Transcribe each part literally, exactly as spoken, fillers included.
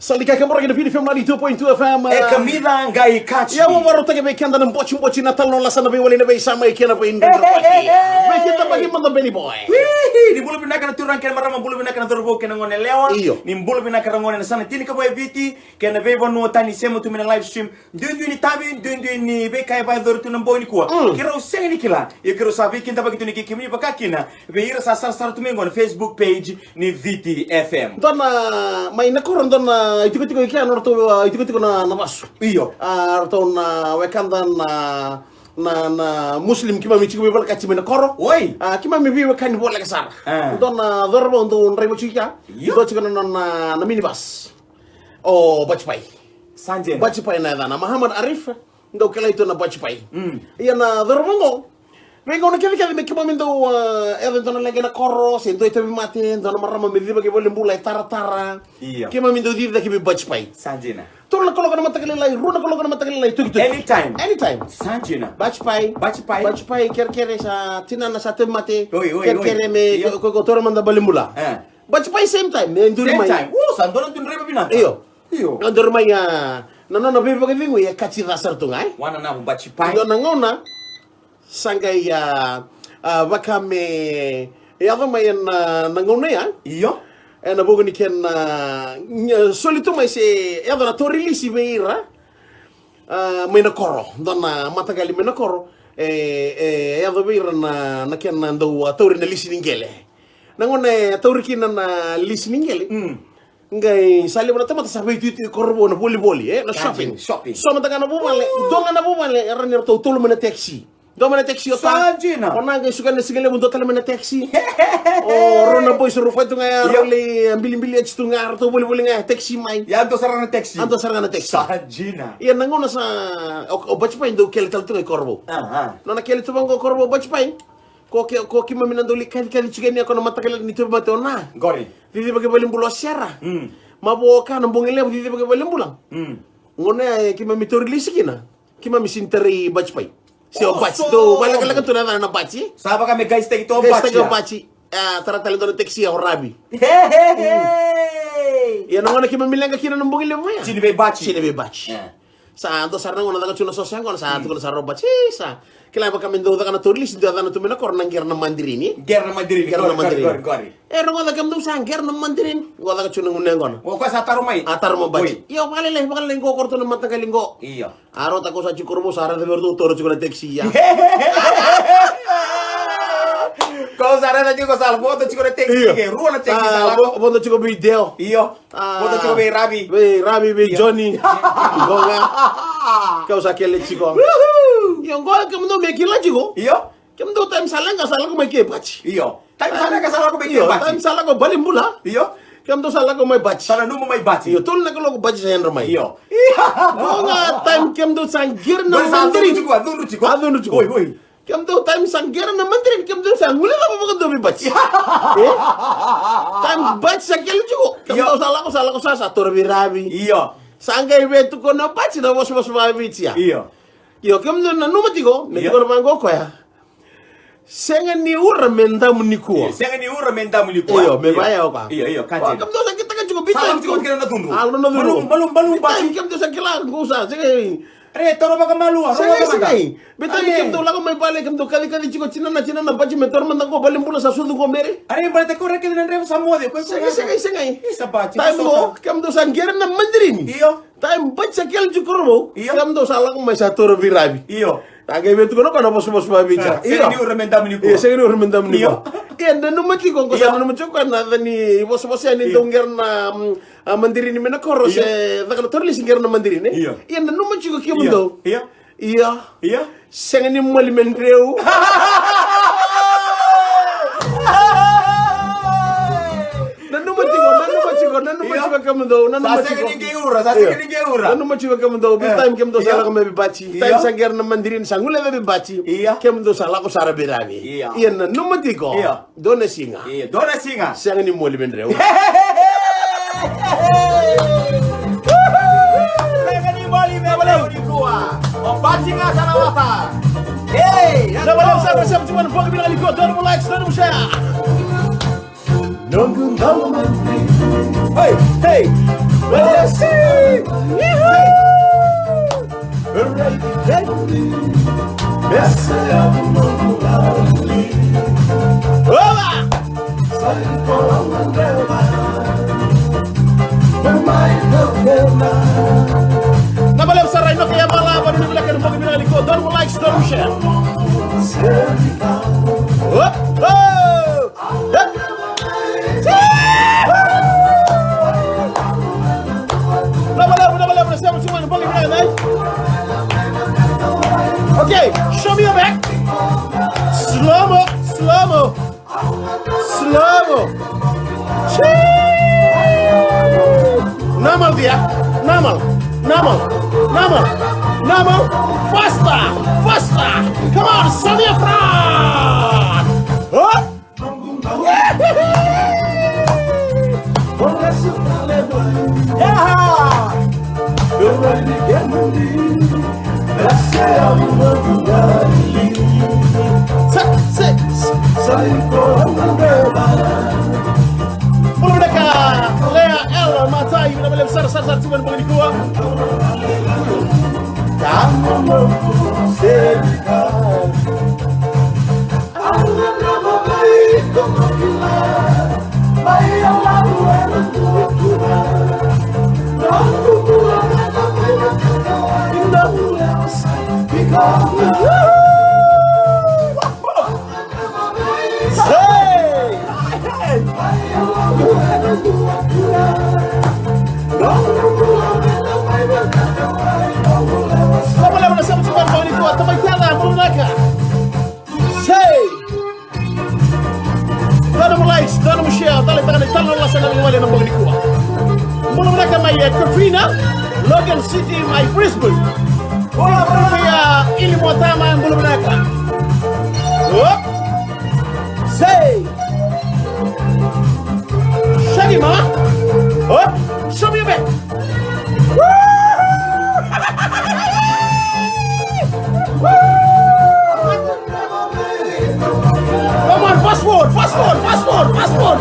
Sa lika ke moraki na Viti F M ninety-two point two F M. E kamica qai kaci. Ia, au vakarautaki vei keda na botiboti, na talanoa, lasa, na veiwali, na veisama, e kena veidredrevaki. Hey, hey, hey, hey. Veikidavaki mada, Benny boy. Wihi, ni bula vinaka na turaga kei na marama, bula vinaka na cauravou kei na goneyalewa. Io. Ni bula vinaka na gone na yasana tinikava e Viti, kei na veivanua tani sema tu mai na live stream. Duidui ni tavi, duidui ni veika e vakayacori tu na bogi nikua. Mm. Keirau sega ni kila. Ia keirau sa veikidavaki tu ni kei kemuni vaka kina vei ira sa sarasara tu mai qo na Facebook page ni Viti F M. Dua na, mai na koro, dua na itikotiko i kea, na ratou, a, itikotiko na, na vasu. Io. A, ratou na wekada na, na, na Muslim, keimami tiko veivalakaci mai na koro. Oi. A, keimami veiwekani voleka sara. A. Dua na cauravou dau draiva tiko i kea. Io. Dua tiko na, na, na, na minibus. O Bajipai. Sa dina. Bajipai na yacana. Muhammad Arif, dau kilai tu na Bajipai. Mm. Ia na cauravou qo, veigauna kecekece me keimami dau, a, yaco e dua na leqa ena koro, se dua e tauvimate, dua na marama me cicivaki valenibula e taratara. Io. Keimami dau cicivaki vei Bajipai. Sa dina. Tolu na kaloko na mataka lailai, rua na kaloko na mataka lailai, tukituki. Anytime. Anytime. Sa dina. Bajipai. Bajipai. Bajipai, kerekere, sa tinana sa tauvimate. Oi, oi, oi. Kerekere me, io, ko, ko, ko taura mada valenibula. E. Bajipai same time, me duri mai. Same time. O, sa dua na dui draiva vinaka. Io. Io. Na duri mai, a, na nona veivakacegui e kaci ca sara tu ga, e? Wana na Bajipai. Io, na gauna sa qai, a, a, vaka me yaco mai ena, na gauna ya. Io. Ena vuku ni kena, a, soli tu mai se yaco na tauri lisi vei ira, a, mai na koro. Dua na mataqali mai na koro. E, e yaco vei ira na, na kena dau, a, tauri na lisi ni qele. Na gauna e tauri kina na lisi ni qele. Mm. Qai sa levu na tamata sa veituitui e Korovou na volivoli, e, na shopping. Shopping. So mada ga na vuvale, dua ga na vuvale, e rawa ni ratou tolu mai na taxi. Dua mai na taxi, o ta. Sa dina. O na qai suka na siga levu, dua tale mai na taxi. O rau na boys rau fai tu ga ya, io, rau lai, e, bilibiliati tu ga, ratou volivoli ga, taxi mai. Ia dua sara na taxi. A dua sara ga na taxi. Sa dina. Ia na gauna sa, o, o Bajipai dau kele tale tu ga i Korovou. Aha. Nona kele tu vaqo o Korovou o Bajipai. Ko ke, ko keimami na dau lai kacikaci tiko yani ko na mataka lailai ni tauvimate o na. Qori. Cicivaki valenibula o Sera. Mm. Mavoka na bogi levu cicivaki valenibula. Mm. Gauna ya, e, keimami tauri lisi kina. Keimami sini tarai Bajipai. Se o Baji. Oso. Dau vakalekaleka tu na yacana na Baji. Sa vaka me qai steki tu o Baji. Qai steki o Baji. A, tara tale dua na taxi ya o Ravi. He, he, he. Ia na gauna keimami leqa kina na bogi levu ya. Sini vei Baji. Sini vei Baji. E. Sa dua sara na gauna caka tu na soso yaqona, sa tukuna sara o Baji, sa kila vaka me dau caka na tauri lisi, dua yacana tu mai na koro na qera na madirini. Qera na madirini. Qera na madirini. Qori, qori, qori. E rogoca kemudou sa qera na madirini. Qo caka tu na gunu yaqona. O koya sa taro mai. A taro mai o Baji. Oi. Io, vakalailai, vakalailai qo, ko ratou na mataqali qo. Io. A rauta ko sa tiko Korovou sa raica vei ratou toro tiko na taxi ya. Ko sa raica tiko sa vodo tiko na taxi. Io. Ke rua na taxi sa lako. Vodo tiko vei Deo. Io. A, vodo tiko vei Ravi. Vei Ravi, vei Joni. Qo ga. Kau sa kele tiko. Io, qo kemudou me kila tiko. Io. Kemudou taimi sa leqa sa lako mai ke Baji. Io. Taimi sa leqa sa lako mai ke Baji. Taimi sa lako valenibula. Io. Kemudou sa lako mai Baji. Sa nanuma mai Baji. Io, tolu na kaloko Baji sa yadra mai. Io. Qo ga taimi kemudou sa qera na madirini. Sa cudru tiko, a cudru tiko. A cudru tiko. Oi, oi. Kemudou taimi sa qera na madirini, kemudou sa guilecava vakadua vei Baji. E? Taimi Baji sa kele tiko. Kemudou sa lako, sa lako sa, sa toro vei Ravi. Io. Sa qai vei tukuna o Baji na vosavosa vakaViti ya. Io. Io, kemudou nanuma tiko, me tukuna vaqo o koya. Sega ni ura me damu nikua. Io, sega ni ura me damu nikua. Io, me vaya o ka. Io, io, ka dina. Kemudou sa kitaka tiko, vei taimi tiko kina na cudru. A, na cudru. Balu, balu, balu, Baji. Kemudou sa kila, qo sa, sega ni Re, toro vakamalua, ro vakamalua. Segai, segai. Betani kemudou lako mai vale, kemudou kacikaci tiko tinana, tinana, Baji me toro mada qo, valenibula sa sucu qo, mere. Are, baleta ko ra kece na draiva sa moce, ko, ko. Segai, segai, segai. Isa, Baji, taimi qo, kemudou sa qera na madirini. Io. Taimi Baji sa kele tiko Korovou. Io. Kemudou sa lako mai sa toro vei Ravi. Io. A qai vei tukuna ko na vosavosa vakaViti. Io. Sega ni ura me damu nikua. Io, sega ni ura me damu nikua. Io. Io, nanuma tiko, qo sa nanuma tiko, ko na yaca ni vosavosa ni dau qera na, mm, a madirini mai na koro se caka na torolisi qera na madirini. Io. Ia nanuma tiko kemudou. Io. Io. Io. Sega ni moli me dreu. Nanuma tiko, nanuma tiko, nanuma tiko kemudou, nanuma tiko. Sa sega ni qai ura, sa sega ni qai ura. Nanuma tiko kemudou, vei taimi kemudou sa lako mai vei Baji. Taimi sa qera na madirini sa guileca vei Baji. Io. Kemudou sa lako sara vei Ravi. Io. Ia nanuma tiko. Io. Dua na siga. Io, dua na siga. Sega ni moli me dreu. Sega ni moli me dreu nikua. O Baji ga sa na wata. Ei, na valeu sa na sema tiko na bogi vinaka nikua, donu mo like, donu mo share. Noqu dau mai. Hey, hey. Oba! Na balem sara ino ke ya mala ba ni bela ke ni boki bela ni ko don mo likes don mo share. Oba! Okay, show me your back. Slow mo, slow mo, slow mo. Normal dia, normal, normal, normal, normal. Faster, faster. Come on, show me your front. Up. Bula vinaka Lea L Matai, vinaka vakalevu sara sara sara tiko ena bogi nikua. Say! Dua na mo likes, dua na mo share, dua na itaka na italanoa lasa na veiwali ena bogi nikua. Bula vinaka mai e Katrina, Logan City, mai Brisbane. Bula vinaka mai a Ili Motama, bula vinaka. Hop. Say. Shaggy mama. Hop. Show me your back. Come on, fast forward, fast forward, fast forward, fast forward.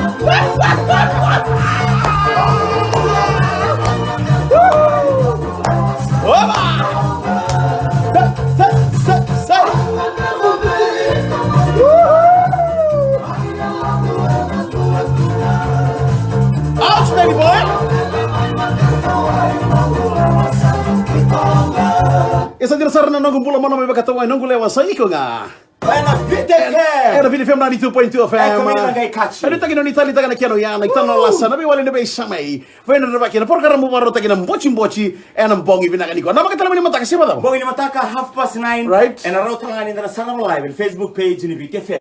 Oba! Sa, sa, sa, sa. Ouch, baby boy! E sa dina sara na noqu bula mana me vakatawai noqu lewa sa iko ga. Ena Viti F M. Ena Viti F M ninety-two point two F M. E kami na qai kaci. Ena taki na ni tali taka na kena ya na itana lasa na veiwali na veisamai. Vei na ravaki na porokaramu vakarautaki na bocibociboti ena bogi vinaka nikua. Na vakatala mai ni mataka se vacava? Bogi ni mataka half past nine. Right. Ena rau tala ga ni da na sarava live ena Facebook page ni Viti F M.